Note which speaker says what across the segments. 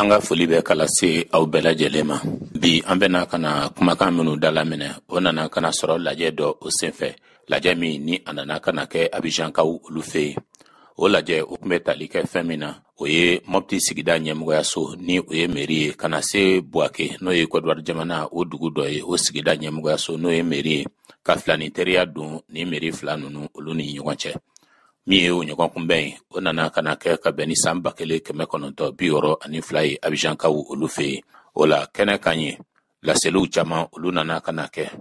Speaker 1: An ka foli bɛ ka lase aw bɛɛ lajɛlen ma. Bi, an bɛna ka na kumakan minnu dalaminɛ, o nana ka na sɔrɔ lajɛ dɔ o senfɛ, lajɛ min ni a nana ka na kɛ Abijankaw olu fɛ yen. O lajɛ o tun bɛ tali kɛ fɛn min na, o ye Mɔpti sigida ɲɛmɔgɔyaso, ni o ye mairie ye, ka na se Buwake, n'o ye Kɔdiwari jamana o dugu dɔ ye, o sigida ɲɛmɔgɔyaso, n'o ye mairie ye, ka filani teriya don ni mairie fila ninnu olu ni ɲɔgɔn cɛ. Min ye o ɲɔgɔn kunbɛn ye, o nana ka na kɛ ka bɛn ni san 1962 ye Abijankaw olu fɛ yen. O la, kɛnɛ kan ye, laseliw caman olu nana ka na kɛ.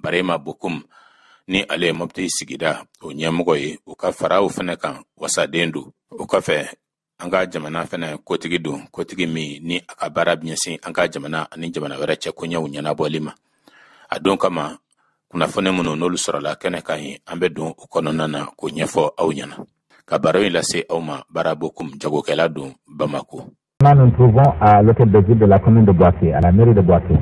Speaker 1: Barema Bokum, ni ale ye Mɔpti sigida o ɲɛmɔgɔ ye, o ka fara o fɛnɛ kan, wasaden don. O kɔfɛ, an ka jamana fɛnɛ kotigi don, kotigi min ni a ka baara ɲɛsin an ka jamana ani jamana wɛrɛ cɛ koɲɛw ɲɛnabɔli ma. A don kama, kunnafoni minnu n'olu sɔrɔla kɛnɛ kan ye, an bɛ don o kɔnɔna na k'o ɲɛfɔ aw ɲɛna. Ka baro in lase aw ma, Bara Bokum, jagokɛla don Bamako.
Speaker 2: Nous nous trouvons à l'hôtel de ville de la commune de Bouaké, à la mairie de Bouaké.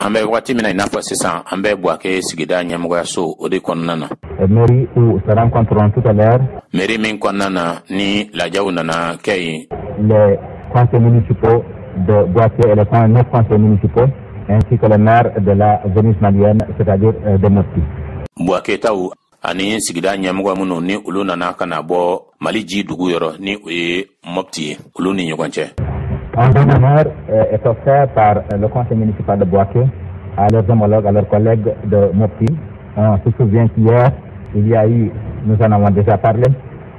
Speaker 1: An bɛ wagati min na i n'a fɔ sisan, an bɛ Buwake sigida ɲɛmɔgɔyaso o de kɔnɔna na.
Speaker 2: Mairie où se rencontreront tout à l'heure
Speaker 1: Mairie min kɔnɔna na ni lajɛw nana kɛ yen,
Speaker 2: les conseils municipaux de Bouaké et les neuf conseils municipaux, ainsi que le maire de la Venise malienne, c'est-à-dire de Mopti.
Speaker 1: Buwaketaw ani sigida ɲɛmɔgɔ minnu ni olu nana ka na bɔ Mali ji dugu yɔrɔ, ni o ye Mɔpti ye, olu ni ɲɔgɔn cɛ.
Speaker 2: Un vin d'honneur est offert par le conseil municipal de Bouaké à leurs homologues, à leurs collègues de Mopti. On se souvient qu'hier, il y a eu, nous en avons déjà parlé,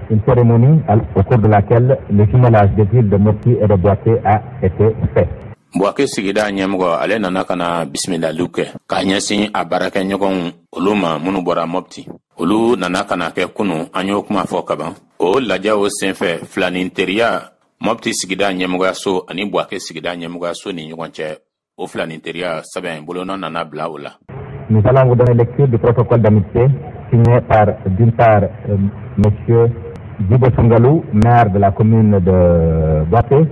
Speaker 2: une cérémonie au cours de laquelle le jumelage des villes de Mopti et de Bouaké a été fait.
Speaker 1: Buwake sigida ɲɛmɔgɔ, ale nana ka na bisimilaliw kɛ k'a ɲɛsin a baarakɛɲɔgɔnw olu ma minnu bɔra Mɔpti. Olu nana ka na kɛ kunu, an y'o kuma fɔ kaban. O lajɛ o senfɛ, filanin teriya Mɔpti sigida ɲɛmɔgɔyaso ani Buwake sigida ɲɛmɔgɔyaso ni ɲɔgɔn cɛ, o filanin teriya sɛbɛn bolonɔ nana bila o la.
Speaker 2: Nous allons vous donner lecture du protocole d'amitié signé par, d'une part, Monsieur Djibo Soungalou, maire de la commune de Bouaké,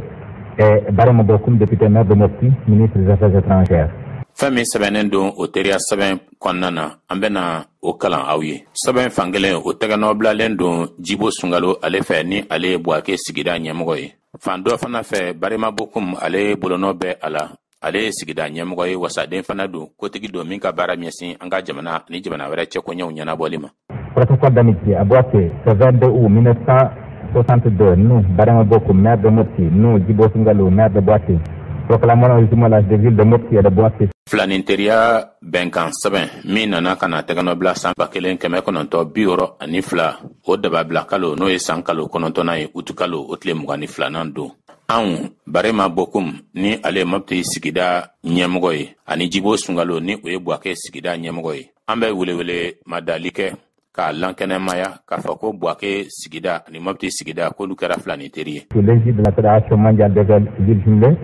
Speaker 2: et Barema Bokoum, député maire de Mopti, ministre des Affaires étrangères.
Speaker 1: Fɛn min sɛbɛnnen don o teriya sɛbɛn kɔnɔna na, an bɛna o kalan aw ye. Sɛbɛn fankelen, o tɛgɛnɔ bilalen don Jibo Sungalo ale fɛ, ni ale ye Buwake sigida ɲɛmɔgɔ ye. Fan dɔ fana fɛ, Barema Bokum, ale bolonɔ bɛ a la. Ale ye sigida ɲɛmɔgɔ ye, wasaden fana don, kotigi don min ka baara ɲɛsin an ka jamana ni jamana wɛrɛ cɛ koɲɛw ɲɛnabɔli ma.
Speaker 2: Protocole d'amitié à Bouaké, ce 22 août 1962, nous, Barema Bokoum, maire de Mopti, nous, Djibo Soungalou, maire de Bouaké, proclamons le jumelage des villes de Mopti et de Bouaké.
Speaker 1: Filanin teriya bɛnkan sɛbɛn min nana ka na tɛgɛnɔ bila san 1962, o dababila kalo, n'o ye san kalo 9nan ye, utu kalo o tile 22nan don, anw Barema Bokum, ni ale ye Mɔpti sigida ɲɛmɔgɔ ye, ani Jibo Sungalo, ni o ye Buwake sigida ɲɛmɔgɔ ye, an bɛ welewele madali kɛ k'a lankɛnɛmaya k'a fɔ ko Buwake sigida ani Mɔpti sigida, k'olu kɛra filani teri ye.
Speaker 2: Sous l'égide de la Fédération mondiale des villes jumelées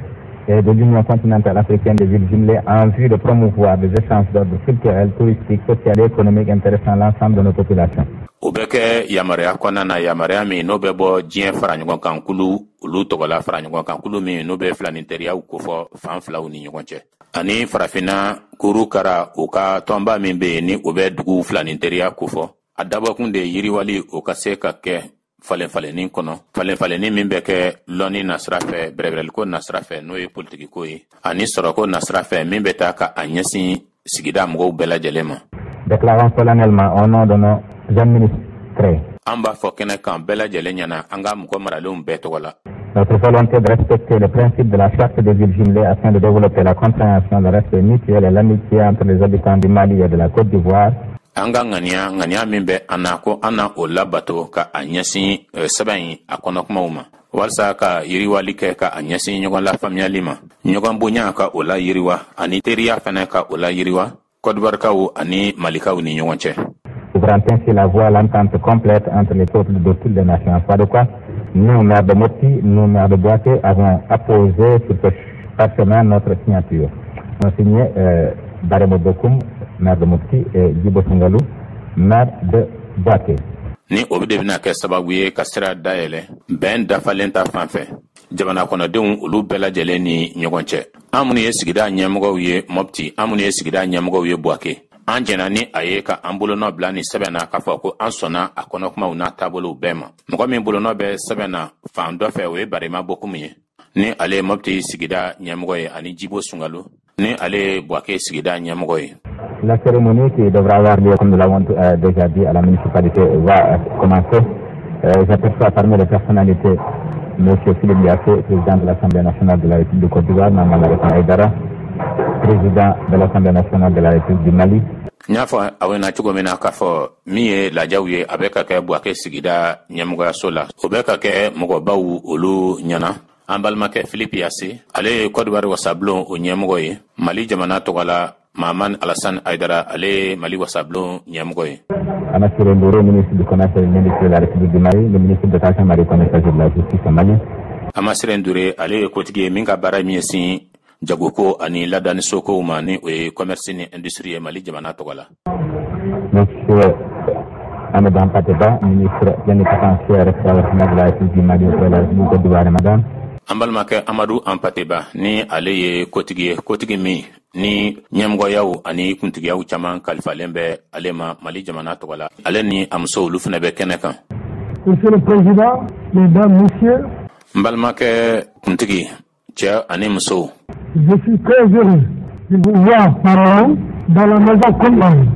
Speaker 2: et de l'Union continentale africaine des villes jumelées en vue de promouvoir des échanges d'ordre culturel, touristique, social et économique intéressant l'ensemble de nos populations.
Speaker 1: O bɛ kɛ yamaruya kɔnɔna na, yamaruya min n'o bɛ bɔ diɲɛ fara ɲɔgɔn kan kulu olu tɔgɔla, fara ɲɔgɔn kan kulu min n'o bɛ filani teriyaw kofɔ fan filaw ni ɲɔgɔn cɛ, ani Farafinna kuru kara u ka tɔnba min bɛ yen, ni o bɛ duguw filani teriya kofɔ. A dabɔkun de ye yiriwali o ka se ka kɛ falen falenni kɔnɔ, falen falenni min bɛ kɛ lɔnni nasira fɛ, bɛrɛbɛrɛliko nasira fɛ, n'o ye politikiko ye, ani sɔrɔko nasira fɛ, min bɛ taa ka a ɲɛsin sigida mɔgɔw bɛɛ lajɛlen ma.
Speaker 2: Déclarons solennellement au nom de nos administrés
Speaker 1: An b'a fɔ kɛnɛ kan bɛɛ lajɛlen ɲɛna, an ka mɔgɔ maralenw bɛɛ tɔgɔ la,
Speaker 2: notre volonté de respecter le principe de la charte des villes jumelées afin de développer la compréhension, le respect mutuel et l'amitié entre les habitants du Mali et de la Côte d'Ivoire.
Speaker 1: An ka ŋaniya, ŋaniya min bɛ an na, ko an na o labato ka a ɲɛsin sɛbɛn in a kɔnɔkumaw ma, walasa ka yiriwali kɛ ka a ɲɛsin ɲɔgɔn lafaamuyali ma, ɲɔgɔn bonya ka o la yiriwa, ani teriya fɛnɛ ka o la yiriwa Kɔdiwarikaw ani Malikaw ni ɲɔgɔn cɛ.
Speaker 2: Ouvrant ainsi la voie à l'entente complète entre les peuples de toutes les nations. Foi de quoi, nous, maires de Mopti, nous, maires de Bouaké, avons apposé sur ce parchemin notre signature. On a signé Baremo Bokoum, maire de Mopti, et Djibo Soungalou, maire de Bouaké.
Speaker 1: Ni o de bɛna kɛ sababu ye ka sira dayɛlɛ bɛn dafalen ta fan fɛ jamana kɔnɔdenw olu bɛɛ lajɛlen ni ɲɔgɔn cɛ. An minnu ye sigida ɲɛmɔgɔw ye Mɔpti, an minnu ye sigida ɲɛmɔgɔw ye Buwake, an jɛnna ni a ye ka an bolonɔ bila nin sɛbɛn na, k'a fɔ ko an sɔnna a kɔnɔkumaw n'a taabolow bɛɛ ma. Mɔgɔ min bolonɔ bɛ sɛbɛn na fan dɔ fɛ, o ye Barema Bokumu ye. Ni ale ye Mopti sigida ɲɛmɔgɔ ye, ani Jibo Sungalo, ni ale ye Buwake sigida ɲɛmɔgɔ ye.
Speaker 2: La cérémonie qui devra avoir lieu, comme nous l'avons déjà dit, à la municipalité va commencer. J'aperçois parmi les personnalités M. Philippe Yacé, président de l'Assemblée nationale de la République de Côte d'Ivoire, Maman Alassane Haïdara, président de l'Assemblée nationale de la République du Mali.
Speaker 1: N y'a fɔ aw ɲɛna cogo min na k'a fɔ min ye lajɛw ye, a bɛ ka kɛ Buwake sigida ɲɛmɔgɔyaso la. O bɛ ka kɛ mɔgɔbaw olu ɲɛna. An balimakɛ Philippe Yase, ale ye Côte d'Ivoire wasabulon o ɲɛmɔgɔ ye. Mali jamana tɔgɔ la, Mahamani Alassane Haïdara, ale ye Mali wasabulon ɲɛmɔgɔ ye.
Speaker 2: Amasire Ndouro, ministre du Commerce et de l'Industrie de la République du Mali, le ministre d'État Marie chargé de la Justice au Mali.
Speaker 1: Amasire Ndoure, ale ye kotigi ye min ka baara min ɲɛsin jagoko ani ladanisokow ma, ni o ye commerce ni industrie ye Mali jamana tɔgɔ la.
Speaker 2: Monsieur Amadou Hampâté Bâ, ministre plénipotentiaire extraordinaire de la République du Mali et de la République Côte d'Ivoire, madame.
Speaker 1: An balimakɛ Amadu Hampâté Bâ, ni ale ye kotigi ye, kotigi min ni ɲɛmɔgɔyaw ani kuntigiyaw caman kalifalen bɛ ale ma Mali jamana tɔgɔ la, ale ni a muso, olu fana bɛ kɛnɛ kan.
Speaker 3: Monsieur le Président, Mesdames, Messieurs,
Speaker 1: N balimakɛ kuntigi, cɛ ani musow,
Speaker 3: je suis très heureux de vous voir parler dans la maison commune.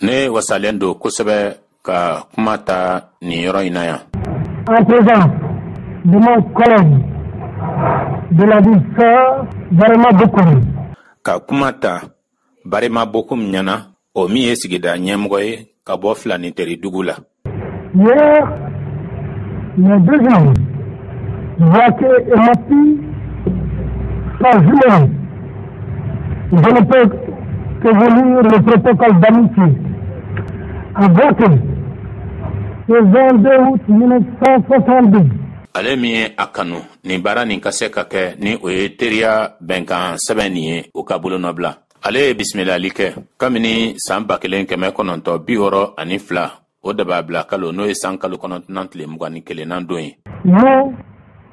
Speaker 1: Ne wasalen don kosɛbɛ ka kuma ta nin yɔrɔ in na yan.
Speaker 3: En présence de mon collègue de la ville sœur, Vraiment Bokoum.
Speaker 1: Ka kuma ta Barema Bokum ɲɛna, o min ye sigida ɲɛmɔgɔ ye ka bɔ Filani teri dugu la.
Speaker 3: Hier, les deux villes, Bouaké et Mopti, sont jumelées. Je ne peux que vous lire le protocole d'amitié. À Bouaké, le 22 août 1962,
Speaker 1: Ale min ye a kanu nin baara nin ka se ka kɛ, ni o ye teriya bɛnkan sɛbɛn nin ye, o ka bolonɔbila, ale ye bisimilali kɛ kabini saan 1962, o dababila kalo, n'o ye san kalo 9 tile 21nan don ye.
Speaker 3: Nous,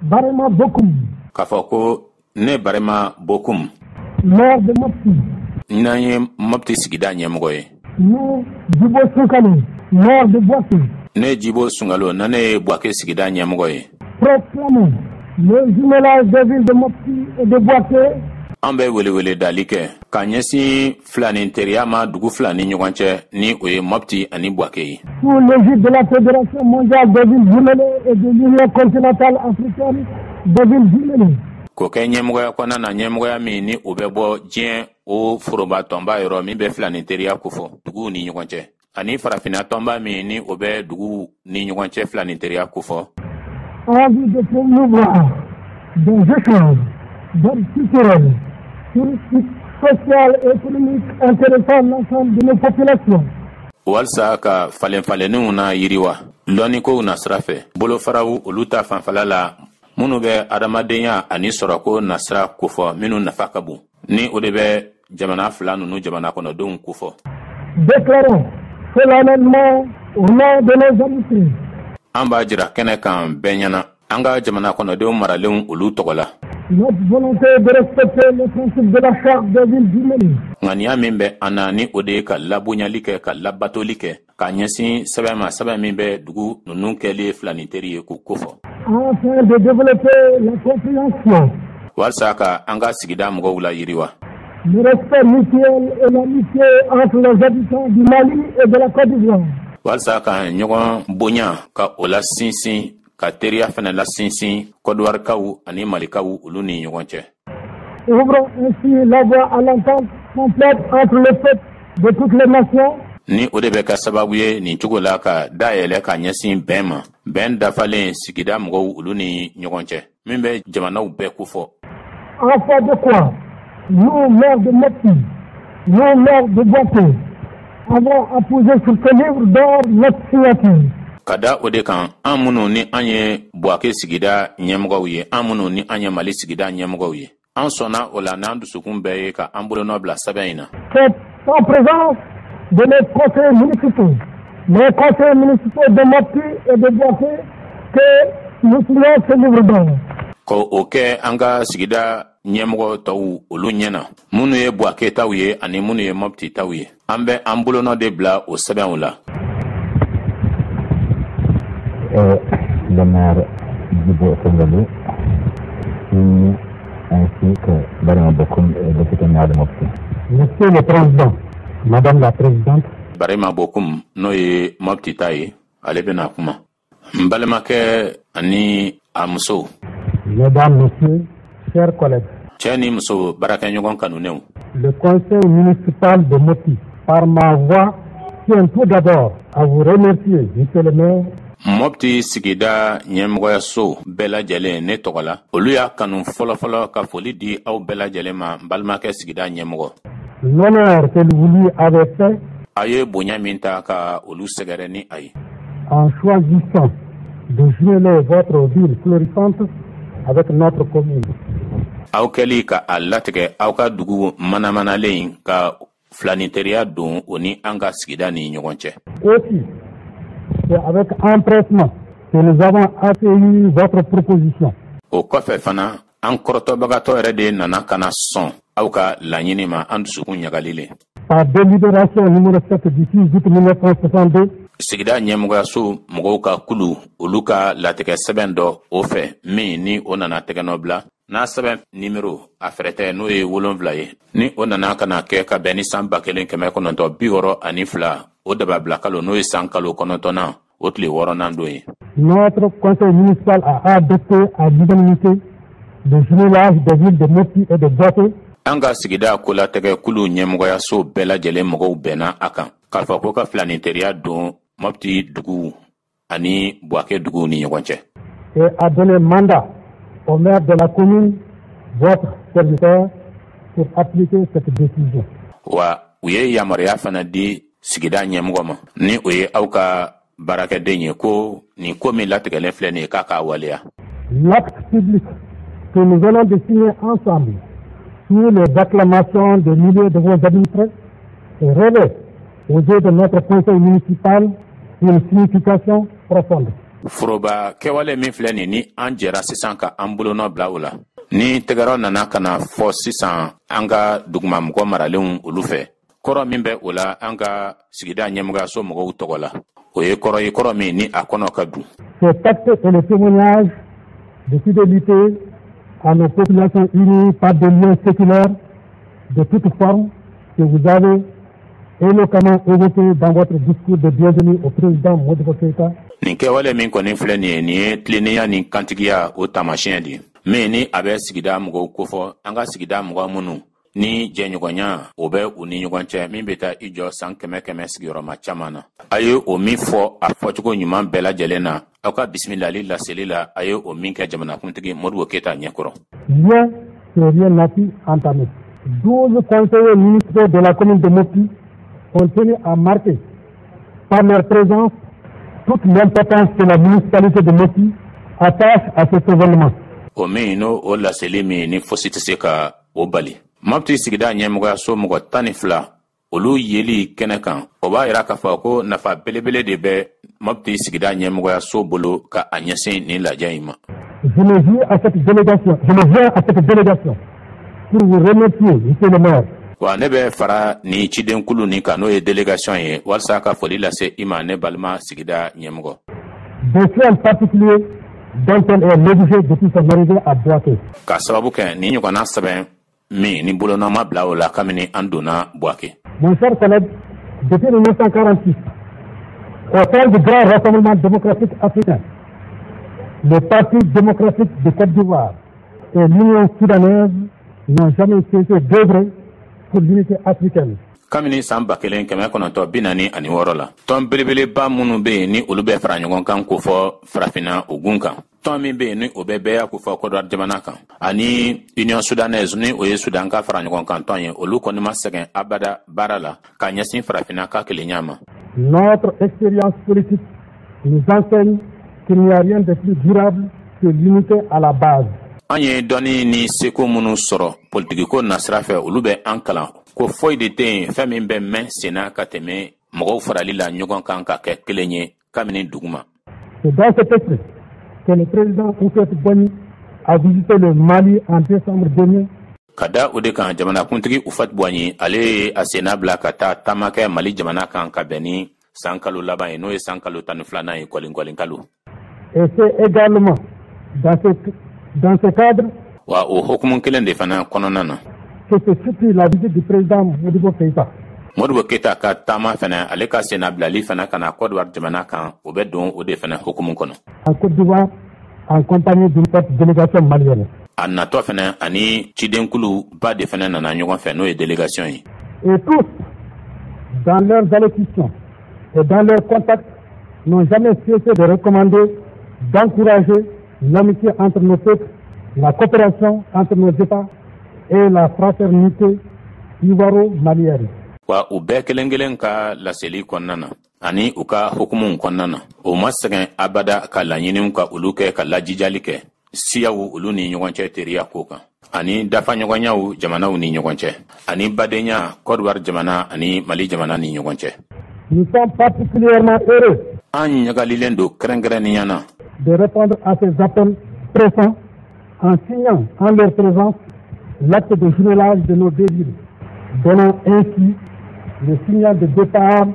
Speaker 3: Barema Bokoum,
Speaker 1: K'a fɔ ko ne, Barema Bokum,
Speaker 3: maire de Mopti,
Speaker 1: n'an ye Mɔpti sigida ɲɛmɔgɔ ye,
Speaker 3: nous, Djibo Soukalo, maire de Bouaké,
Speaker 1: ne, Jibo Sungalo, na ne ye Buwake sigida ɲɛmɔgɔ ye,
Speaker 3: proclamons le jumelage des villes de Mopti et de Bouaké
Speaker 1: an bɛ welewele dali kɛ ka ɲɛsin filani teriya ma dugu fila ni ɲɔgɔn cɛ, ni o ye Mɔpti ani Buwake ye,
Speaker 3: sous l'égide de la Fédération mondiale des villes jumelées et de l'Union continentale africaine des villes jumelées.
Speaker 1: K'o kɛ ɲɛmɔgɔya kɔnɔna na, ɲɛmɔgɔya min ni o bɛ bɔ diɲɛ o foroba tɔnba yɔrɔ min bɛ filani teriya kofɔ duguw ni ɲɔgɔn cɛ, ani farafinna tɔnba min ni o bɛ duguw ni ɲɔgɔn cɛ filani teriya kofɔ,
Speaker 3: En vue de promouvoir des échanges d'ordre culturel, touristique, social et économique intéressant l'ensemble de nos populations.
Speaker 1: Walisa ka falen falenniw na yiriwa lɔnnikow na sira fɛ, bolofaraw olu ta fanfɛla la, minnu bɛ adamadenya ani sɔrɔko nasira kofɔ, minnu nafa ka bon, ni o de bɛ jamana fila ninnu jamana kɔnɔdenw kofɔ.
Speaker 3: Déclarons solennellement au nom de nos administrés
Speaker 1: An b'a jira kɛnɛ kan bɛɛ ɲɛna, an ka jamana kɔnɔdenw maralenw olu tɔgɔ la,
Speaker 3: notre volonté de respecter les principes de la charte des villes jumelées
Speaker 1: Ŋaniya min bɛ an na, ni o de ye ka labonyali kɛ, ka labatoli kɛ ka ɲɛsin sɛbɛn ma, sɛbɛn min bɛ dugu ninnu kɛli ye filani teri ye, k'o kofɔ,
Speaker 3: afin de développer la compréhension,
Speaker 1: walisa ka an ka sigida mɔgɔw la yiriwa,
Speaker 3: le respect mutuel et l'amitié entre les habitants du Mali et de la Côte d'Ivoire.
Speaker 1: Walisa ka ɲɔgɔn bonya, ka o la sinsin, ka teriya fɛnɛ la sinsin Kɔdiwarikaw ani Malikaw olu ni ɲɔgɔn cɛ.
Speaker 3: Ouvrons ainsi la voie à l'entente complète entre les peuples de toutes les nations
Speaker 1: Ni o de bɛ kɛ sababu ye nin cogo la ka dayɛlɛ ka ɲɛsin bɛn ma, bɛn dafalen sigida mɔgɔw olu ni ɲɔgɔn cɛ, min bɛ jamanaw bɛɛ kofɔ.
Speaker 3: En de quoi nous, maires de Mopti, nous, maires de Bouaké, avons apposé sur ce livre d'or notre signature.
Speaker 1: Ka da o de kan, an minnu ni an ye Buwake sigida ɲɛmɔgɔw ye, an minnu ni an ye Mali sigida ɲɛmɔgɔw ye, an sɔnna o la n'an dusukun bɛɛ ye ka an bolonɔ bila sɛbɛn in na.
Speaker 3: C'est en présence de nos conseillers municipaux, les conseillers municipaux de Mopti et de Bouaké, que nous signons ce livre d'or.
Speaker 1: Ko o kɛ an ka sigida ɲɛmɔgɔ tɔw olu ɲɛna, minnu ye Buwake taw ye ani minnu ye Mɔpti taw ye, an bɛ an bolonɔ de bila o sɛbɛnw la.
Speaker 2: Le maire Djibo Soungalou, signe, ainsi que Barima Bokoum, député maire de Mopti.
Speaker 3: Monsieur le Président, Madame la Présidente.
Speaker 1: Barima Bokoum, n'o ye Mopti ta ye, ale bɛna kuma. N balimakɛ ani a muso.
Speaker 3: Mesdames, Messieurs, chers collègues.
Speaker 1: Cɛ ni muso baarakɛɲɔgɔn kanunenw.
Speaker 3: Le conseil municipal de Mopti, par ma voix, tient tout d'abord à vous remercier, monsieur le maire.
Speaker 1: Mopti sigida ɲɛmɔgɔyaso bɛɛ lajɛlen ne tɔgɔ la, olu y'a kanu fɔlɔfɔlɔ ka foli di aw bɛɛ lajɛlen ma, n balimakɛ sigida ɲɛmɔgɔ.
Speaker 3: L'honneur que vous lui avez fait.
Speaker 1: A ye bonya min ta ka olu sɛgɛrɛ ni a ye.
Speaker 3: En choisissant de jumeler votre ville florissante avec notre commune.
Speaker 1: Aw kɛli ka a latigɛ aw ka dugu manamanalen ka filaninteriya don o ni an ka sigida ni ɲɔgɔn cɛ.
Speaker 3: Aussi, c'est avec empressement que nous avons accueilli votre proposition.
Speaker 1: O kɔfɛ fana, an kɔrɔtɔbagatɔ yɛrɛ de nana ka na sɔn aw ka laɲini ma, an dusukun ɲagalilen.
Speaker 3: Par délibération numéro 7 du 6 août 1962.
Speaker 1: Sigida ɲɛmɔgɔyaso mɔgɔw ka kulu, olu ka latigɛ sɛbɛn dɔ o fɛ min ni o nana tɛgɛnɔ bila n'a sɛbɛn nimero a fɛrɛtɛ, n'o ye 7 ye, ni o nana ka na kɛ ka bɛn ni san 1962, o dababila kalo, n'o ye san kalo 9nan, o tile 6nan don ye.
Speaker 3: Notre conseil municipal a adopté à l'unanimité le jumelage des villes de Mopti et de Bouaké.
Speaker 1: An ka sigida kolatigɛ kulu ɲɛmɔgɔyaso bɛɛ lajɛlen mɔgɔw bɛnna a kan k'a fɔ ko ka filaninteriya don Mopti dugu ani Bouaké duguw ni ɲɔgɔn cɛ.
Speaker 3: Et a donné mandat au maire de la commune, votre serviteur, pour appliquer cette décision.
Speaker 1: Wa u ye yamaruya fana di sigida ɲɛmɔgɔ ma, ni o ye aw ka baarakɛden ye, ko nin ko min latigɛlen filɛ nin ye, k'a k'a waleya.
Speaker 3: L'acte public que nous venons de signer ensemble, sous les acclamations de milliers de vos administrés, revêt aux yeux de notre conseil municipal une signification profonde.
Speaker 1: Foroba kɛwale min filɛ nin, ni an jɛra sisan ka an bolonɔ bila o la, ni tɛgɛrɛ nana ka na fɔ sisan an ka dugumamɔgɔ maralenw olu fɛ, kɔrɔ min bɛ o la an ka sigida ɲɛmɔgɔyaso mɔgɔw tɔgɔ la, o ye kɔrɔ ye, kɔrɔ min ni a kɔnɔ ka dun.
Speaker 3: Cet acte est le témoignage de fidélité à nos populations unies par des liens séculaires de toute forme que vous avez éloquemment évoqué dans votre discours de bienvenue au président Modibo Keïta.
Speaker 1: Nin kɛwale min kɔni filɛ nin ye, nin ye tilennenya ni kantigiya o taamasiyɛn de ye, min ni a bɛ sigida mɔgɔw kofɔ, an ka sigida mɔgɔ minnu ni jɛɲɔgɔnya o bɛ u ni ɲɔgɔn cɛ, min bɛ taa i jɔ san 100 100 sigiyɔrɔma caman na. A ye o min fɔ a fɔcogo ɲuman bɛɛ lajɛlen na aw ka bisimilali laseli la, a ye o min kɛ jamanakuntigi Modibo Keïta ɲɛkɔrɔ.
Speaker 3: Lien que rien n'a pu entamer. 12 conseillers municipaux de la commune de Mopti ont tenu à marquer par leur présence toute l'importance que la municipalité de Mopti attache à cet événement.
Speaker 1: O min n'o o laseli min ni fosi tɛ se ka o bali. Mopti sigida ɲɛmɔgɔyaso mɔgɔ 12, olu yeli kɛnɛ kan, o b'a yira k'a fɔ ko nafa belebele de bɛ Mopti sigida ɲɛmɔgɔyaso bolo ka a ɲɛsin nin lajɛ in ma.
Speaker 3: Je me joins à cette délégation, je me joins à cette délégation pour vous remercier, monsieur le maire.
Speaker 1: Wa ne bɛ fara ni cidenkulu nin kan, n'o ye délégation ye, walasa ka foli lase i ma, ne balima sigida ɲɛmɔgɔ.
Speaker 3: Des soins particuliers dont elle est l'objet depuis son arrivée à Bouaké.
Speaker 1: Ka sababu kɛ nin ɲɔgɔnna sɛbɛn min ni bolonɔ bila o la kabini an donna Bouaké.
Speaker 3: Mon cher collègue, depuis 1946, au temps du grand rassemblement démocratique africain, le Parti démocratique de Côte d'Ivoire et l'Union soudanaise n'ont jamais cessé d'œuvrer pour l'unité africaine.
Speaker 1: Kabini san 1946 la, tɔn belebeleba minnu bɛ yen ni olu bɛ fara ɲɔgɔn kan k'o fɔ farafinna ogun kan, tɔn min bɛ yen ni o bɛ bɛɛ k'o fɔ Côte d'Ivoire jamana kan, ani Union soudanaise, ni o ye Sudan ka fara ɲɔgɔn kan tɔn ye, olu kɔni ma sɛgɛn abada baara la ka ɲɛsin farafinna ka kelenya ma.
Speaker 3: Notre expérience politique nous enseigne qu'il n'y a rien de plus durable que l'unité à la base.
Speaker 1: An ye dɔnni ni seko minnu sɔrɔ politikiko nasira fɛ, olu bɛ an kalan ko foyi de tɛ yen fɛn min bɛ mɛn senna ka tɛmɛ mɔgɔw farali la ɲɔgɔn kan ka kɛ kelen ye kabini duguma.
Speaker 3: C'est dans cet esprit que le président Houphouët-Boigny a visité le Mali en décembre dernier.
Speaker 1: Ka da o de kan, jamanakuntigi Houphouët-Boigny, ale ye a senna bila ka taa taama kɛ Mali jamana kan ka bɛn ni san kalo laban ye, n'o ye san kalo 12nan ye, kɔlinkɔlin kalo.
Speaker 3: Et c'est également dans ce cadre.
Speaker 1: Wa o hukumu kelen de fana kɔnɔna na,
Speaker 3: que se situe la visite du président Modibo Keïta.
Speaker 1: Modibo Keita ka taama fana, ale ka sennabilali fana ka na Côte d'Ivoire jamana kan, o bɛ don o de fana hukumu kɔnɔ.
Speaker 3: En Côte d'Ivoire, en compagnie d'une forte délégation malienne.
Speaker 1: A natɔ fana, ani cidenkulu ba de fana nana ɲɔgɔn fɛ, n'o ye délégation ye.
Speaker 3: Et tous, dans leurs allocutions et dans leurs contacts, n'ont jamais cessé de recommander, d'encourager l'amitié entre nos peuples, la coopération entre nos États et la fraternité ivoiro-malienne.
Speaker 1: Wa u bɛɛ kelen kelen ka laseli kɔnɔna na ani u ka hukumuw kɔnɔna na, o ma sɛgɛn abada ka laɲiniw ka olu kɛ, ka lajijali kɛ siyaw olu ni ɲɔgɔn cɛ teriya ko kan, ani dafaɲɔgɔnyaw jamanaw ni ɲɔgɔn cɛ, ani badenya Côte d'Ivoire jamana ani Mali jamana ni ɲɔgɔn cɛ.
Speaker 3: Nous sommes particulièrement heureux
Speaker 1: An ɲagalilen don kɛrɛnkɛrɛnnenya na
Speaker 3: de répondre à ces appels pressants en signant en leur présence l'acte de jumelage de nos deux villes, donnant ainsi le signal de départ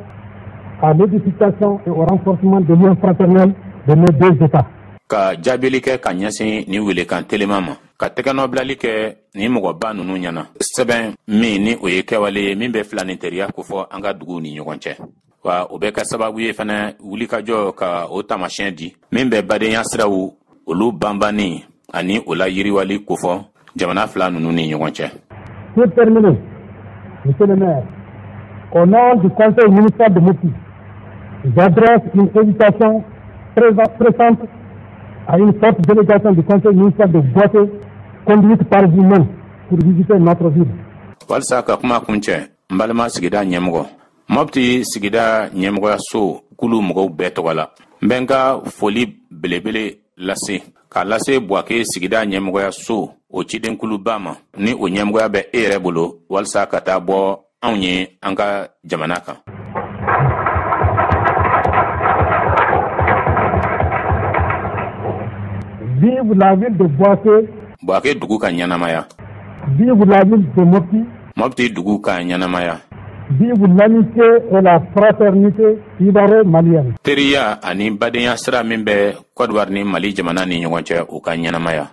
Speaker 3: à l'édification et au renforcement des liens fraternels de nos deux États.
Speaker 1: Ka jaabili kɛ ka ɲɛsin ni welekan telima ma, ka tɛgɛnɔbilali kɛ ni mɔgɔba ninnu ɲɛna, sɛbɛn min ni o ye kɛwale ye min bɛ filani teriya kofɔ an ka duguw ni ɲɔgɔn cɛ, wa o bɛ kɛ sababu ye fana wulikajɔ ka o taamasiyɛn di min bɛ badenya siraw olu banbanni ani o la yiriwali kofɔ jamana fila ninnu ni ɲɔgɔn cɛ.
Speaker 3: Pour terminer, Monsieur le maire, au nom du conseil municipal de Mopti, j'adresse une invitation pressante à une forte délégation du conseil municipal de Bouaké, conduite par vous-même, pour visiter notre ville.
Speaker 1: Walisa ka kuma kuncɛ, n balima sigida ɲɛmɔgɔ, Mɔpti sigida ɲɛmɔgɔyaso kulu mɔgɔw bɛɛ tɔgɔ la, n bɛ n ka foli belebele lase k'a lase Buwake sigida ɲɛmɔgɔyaso o cidenkuluba ma, ni o ɲɛmɔgɔya bɛ e yɛrɛ bolo, walisa ka taa bɔ anw ye an ka jamana kan.
Speaker 3: Vive la ville de Bouaké.
Speaker 1: Buwake dugu ka ɲɛnamaya.
Speaker 3: Vive la ville de Mopti.
Speaker 1: Mɔpti dugu ka ɲɛnamaya.
Speaker 3: Vive l'amitié et la fraternité ivoiro-malienne.
Speaker 1: Teriya ani badenya sira min bɛ Côte d'Ivoire ni Mali jamana ni ɲɔgɔn cɛ, o ka ɲɛnamaya.